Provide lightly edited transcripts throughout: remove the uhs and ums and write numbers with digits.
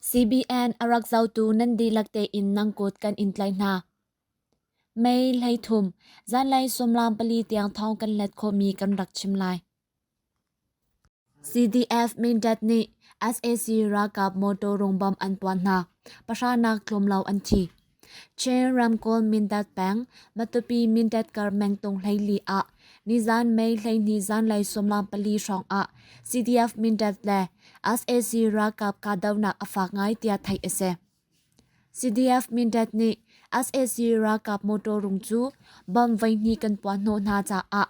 CBN a rak zotu nan dihlak tein nang kut kan in tlaih hna. May 13, zanlei sawmlam pali tiang thawng kan let khawhmi kan rak chim lai. CDF Mindat nih sac ralkap motor rungbom an puan hna. Pahra nak tlawm lo an thi. Chin ramkulh Mindat peng, Matupi Mindat kar mengtung 14 ah nizan May 12 zanlei sawmlam pali hrawng ah CDF Mindat le sac ralkap kahdohnak a fak ngai tiah theih a si. CDF Mindat nih sac ralkap motor rung cu bomb voihnih kan puah hnawh hna caah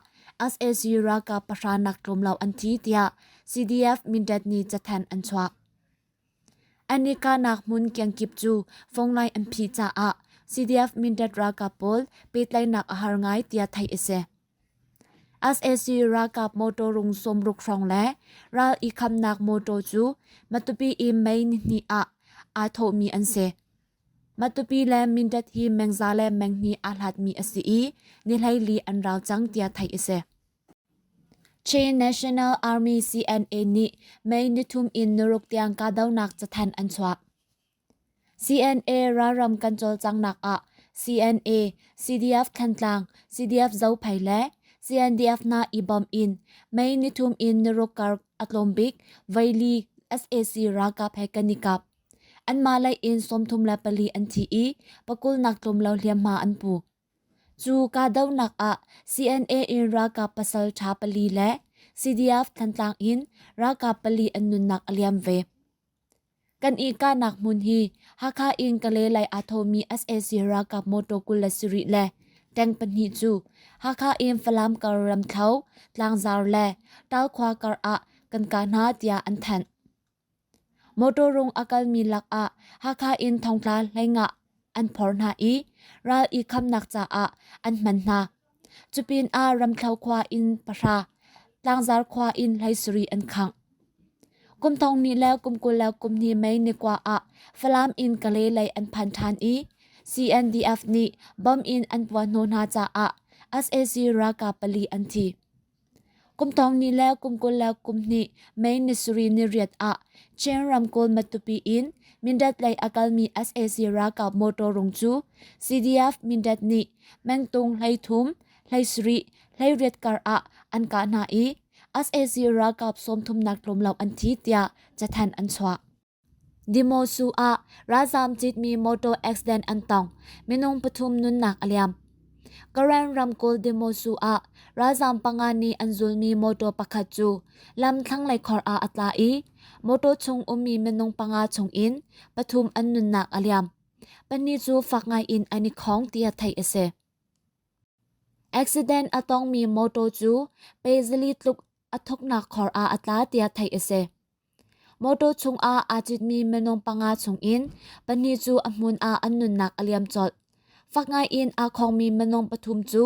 sac ralkap pahra nak tlawm lo an thi tiah CDF Mindat nih cathanh an chuah. An i kahnak hmun kiangkip cu phone an phih caah CDF Mindat ralkap pawl pehtlaihnak a har ngai tiah theih a si. Sac ralkap motor rung 60 hrawng le ral i khamnak motor cu Matupi i May nihnih ah aa thawhmi an si. Matupi le Mindat hi mengza le menghnih aa hlatmi a si i ni 14 an rau cang tiah theih a si. Chin National Army CNA nih May nithum in nuruk tiang kahdohnak cathanh an chuah. CNA ralram kan cawlcanghnak ah CNA, CDF Thantlang, CDF Zophei le CNDF hna i bawmh in May nithum in niruk kar a tlawm bik voili sac ralkap he kan i kap. Anmah lei in 34 an thi i pakul nak tlawm lo hliamhma an pu. Cu kahdohnak ah CNA in ralkap pasal ṭha pali le CDF Thantlang in ralkap pali an nunnak a liam ve. Kan i kahnak hmun hi Hakha in Kalay lei aa thomi sac ralkap motor 27 le tank pahnih cu Hakha in Falam kar Ramthlo, Tlangzar le Talkhua kar ah kan kah hna tiah an thanh. Motor rung a kalmi lakah Hakha in thongtla 15 an phor hna i ral i khamnak caah an hman hna. Cupin ah Ramthlo khua in pahra, Tlangzar khua in 17 an khangh. Kum thong hnih le kum 20 le kum hnih May ni kua ah Falam in Kalay lei an phan ṭhan i CNDF nih bomb in an puah hnawh hna caah sac ralkap pali an thi. Kum thong hnih le kum 20 le kum hnih May ni sarih ni riat ah Chin ramkulh Matupi in Mindat lei a kalmi sac ralkap motor rung cu CDF Mindat nih mengtung 13, 17, 18 kar ah an kah hna i sac ralkap 30 nak tlawm lo an thi tiah cathanh an chuah. Dimosu ah ralzaam citmi motor accident an tong. Minung pathum nunnak a liam. Karen ramkulh Dimosu ah ralzaam panga nih an zulmi motor pakhat cu lam thlanglei khor ah a tla i motor chung ummi minung panga chung in pathum an nunnak a liam. Pahnih cu fak ngai in an i khong tiah theih a si. Accident a tongmi motor cu pezali tluk a thuknak khor ah a tla tiah theih a si. Motor chungah aa citmi minung panga chungin pahnih cu a hmun ah an nunnak a liam colh. Fak ngaiin aa khongmi minung pathum cu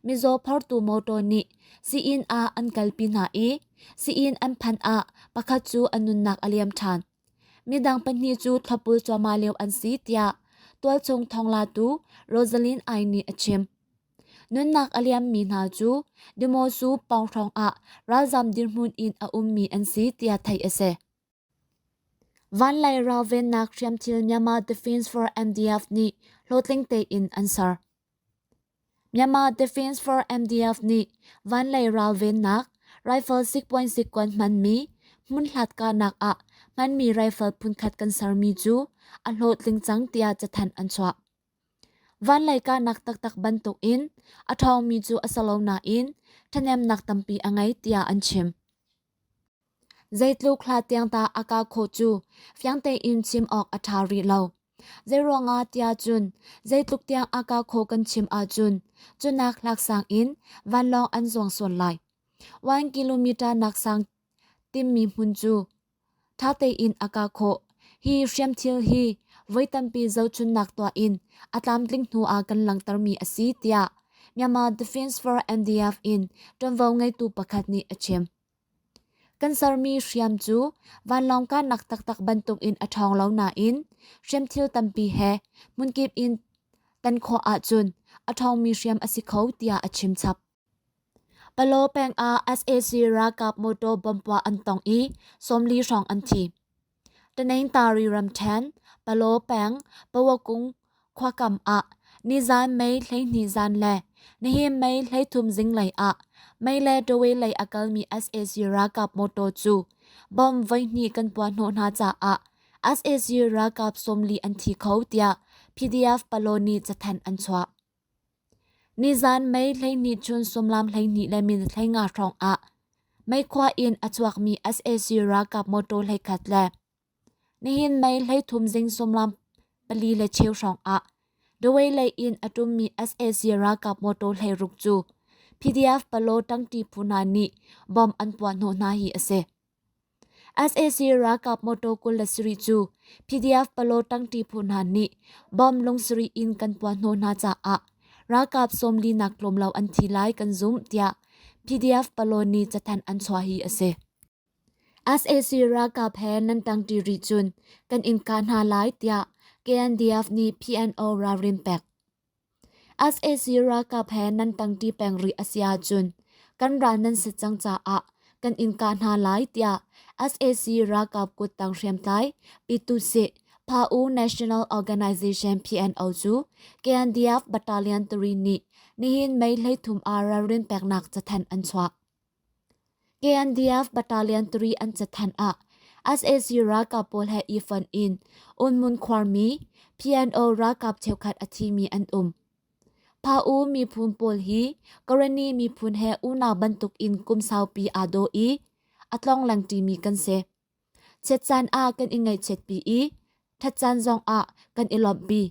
mizaw phortu motor nih sii-inn ah an kalpi hna i sii-inn an phanh ah pakhat cu a nunnak a liam ṭhan. Midang pahnih cu thlopbul cuahmah lio an si tiah tualchung thawnglatu Rosalind Ai nih a chim. Nunnak a liammi hna cu Demosu pawnghrawng ah ralzam dirhmun in a ummi an si tiah theih a si. Vanlei ralvennak hriamthil Myanmar Defense for MDF nih hlawhtling tein an ser. Myanmar Defense for MDF nih vanlei ralvennak rifle 6.6 kuan hmanmi hmunhlat kahnak ah hmanmi rifle phunkhat kan sermi cu a hlawhtling cang tiah cathanh an chuah. Vanlei kahnak taktak bantukin a ṭhawngmi cu a si lo nain ṭhahnemnak tampi a ngei tiah an chim. Zeitluk hla tiang dah a kah khawh cu fiang tein chim awk a ṭha rih lo. Zeiruangah tiah cun zeitluk tiang a kah khawh kan chim ahcun cunak hlaksang in vanlawng an zuang sual lai. 1 kilometer nak sang timmi hmun cu Ṭha tein a kah khawh. Hi hriamthil hi voi tampi zohchunnak tuah in a tlamtling hnu ah kan langhtermi a si tiah Myanmar Defense for MDF in ṭuanvo ngeitu pakhat nih a chim. Kan sermi hriam cu vanlawng kahnak taktak bantukin a ṭhawng lo nain hriamthil tampi he hmunkip in tan khawh ahcun a ṭhawngmi hriam a si kho tiah a chim chap. Palaw peng ah sac ralkap motor bomb puah an tong i 40 hrawng an thi. Tanintari ramṭhen, Palaw peng, Pawakung khuakam ah nizan May 12 zan le nihin May 13 zinglei ah mei le Dawei lei a kalmi sac ralkap motor cu bomb voihnih kan puah hnawh hna caah sac ralkap 40 an thi kho tiah PDF Palaw nih cathanh an chuah. Nizan May 12 chun sumlam 12 le min 15 hrawng ah meikhua in a chuakmi sac ralkap motor 11 le nihin May 13 zing sumlam 4 le cheu hrawng ah Dawei lei in a ṭummi sac ralkap motor 16 cu PDF Palaw ṭangṭi phu hna nih bomb an puah hnawh hna hi a si. Sac ralkap motor 27 cu PDF Palaw ṭangṭi phu hna nih bomb lungsarih in kan puah hnawh hna caah ralkap 40 nak tlawm lo an thi lai kan zumh tiah PDF Palaw nih cathanh an chuah hi a si. Sac ralkap he nan ṭangṭi rih cun kan in kah hna lai tiah KNDF nih PNO ralrin pek. Sac ralkap he nan ṭangṭi peng rih a si ahcun kan ral nan si cang caah kan in kah hna lai tiah sac ralkap kuttang hriamtlai Pitusi Pha-U National Organization PNO cu KNDF Battalion 3 nih nihin May 13 ah ralrin peknak cathanh an chuah. KNDF Battalion 3 an cathanh ah sac ralkap pawl he i fonh in Unmun khuarmi PNO ralkap cheukhat a thimi an um. Pha-U miphun pawl hi Karenni miphun he unau bantuk in kum saupi aa daw i a tlongleng ṭimi kan si. Chiat caan ah kan i ngaihchiatpi i ṭhat caan zong ah kan i lawmhpi.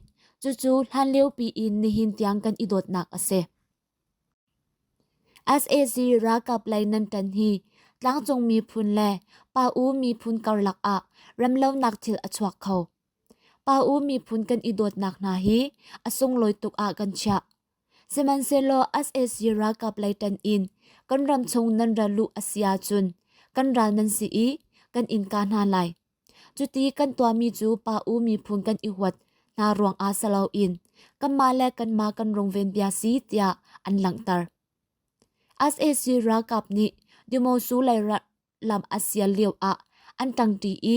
Cucu hlanliopi in nihin tiang kan i dawtnak a si. Sac ralkap lei nan ṭan hi tlangcung miphun le Pa-U miphun karlak ah remlonak thil a chuak kho. Pa-U miphun kan i dawtnak hna hi a sunglawi tuk ah kan chiah. Sihmanhsehlaw sac ralkap lei ṭan in kan ram chung nan ra luh a si ahcun kan ral nan si i kan in kah hna lai. Cuti kan tuahmi cu Pa-U miphun kan i huat hna ruangah si loin kanmah le kanmah kan rungven bia si tiah an langhter. Sac ralkap nih Demosu lei lam a sial lio ah an ṭangṭi i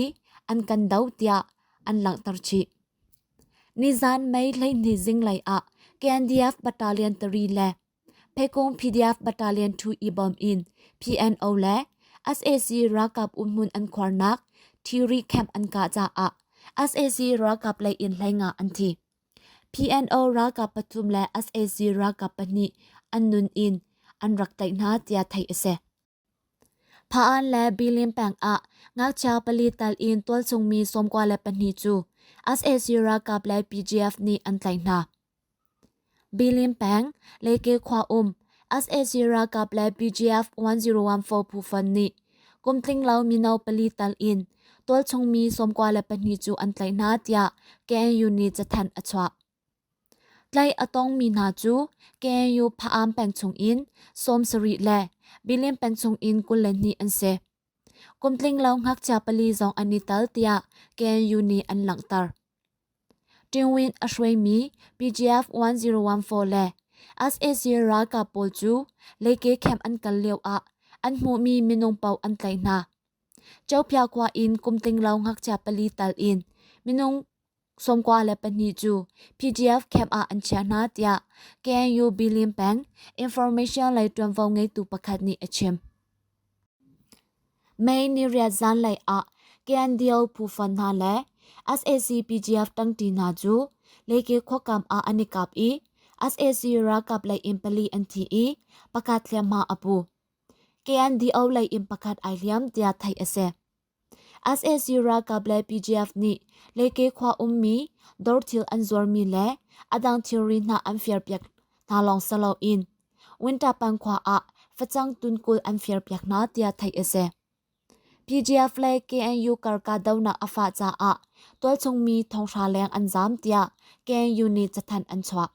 an kan doh tiah an langhter chih. Nizan May 12 zinglei ah KNDF Battalion 3 le Phekung PDF Battalion 2 i bawm in PNO le sac ralkap umhmun an khuarnak Thiri camp an kah caah sac ralkap lei in 15 an thi. PNO ralkap pathum le sac ralkap pahnih an nun in an rak tlaih hna tiah theih a si. Pha-an le Bilin peng ah ngakchia pali tal in tualchung mi 92 cu sac ralkap le PGF nih an tlaih hna. Bilin peng, Leke khua um sac ralkap le PGF 1014 phu fon nih kum tlinglo mino pali tal in tualchung mi 92 cu an tlaih hna tiah KNU nih cathanh a chuah. Tlaih a tongmi hna cu KNU Pha-am peng chungin 70 le Bilin peng chungin 22 an si. Kum tlinglo ngakchia pali zong an i tel tiah KNU nih an langhter. Ṭingwin a hruaimi PGF 1014 le sac ralkap pawl cu Leike camp an kal lio ah an hmuhmi minung paoh an tlaih hna. Ceuphia khua in kum tlinglo ngakchia pali tal in minung 92 cu PDF camp ah an chiah hna tiah KNU Bilin peng information lei ṭuanvo ngeitu pakhat nih a chim. May niriat zanlei ah KNDO phu fon hna le sac PDF ṭangṭi hna cu Leke khuakam ah an i kap i sac ralkap lei in pali an thi i pakhat hliamhma a pu. KNDO lei in pakhat ai hliam tiah theih a si. Sac ralkap le PDF nih Leke khua ummi dawrthil an zuarmi le a dang thilri hna an firpiak hna lawng si loin Winterpan khua ah facang tun 20 an firpiak hna tiah theih a si. PDF le KNU kar kahdohnak a fah caah tualchung mi 500 leng an zaam tiah KNU nih cathanh an chuah.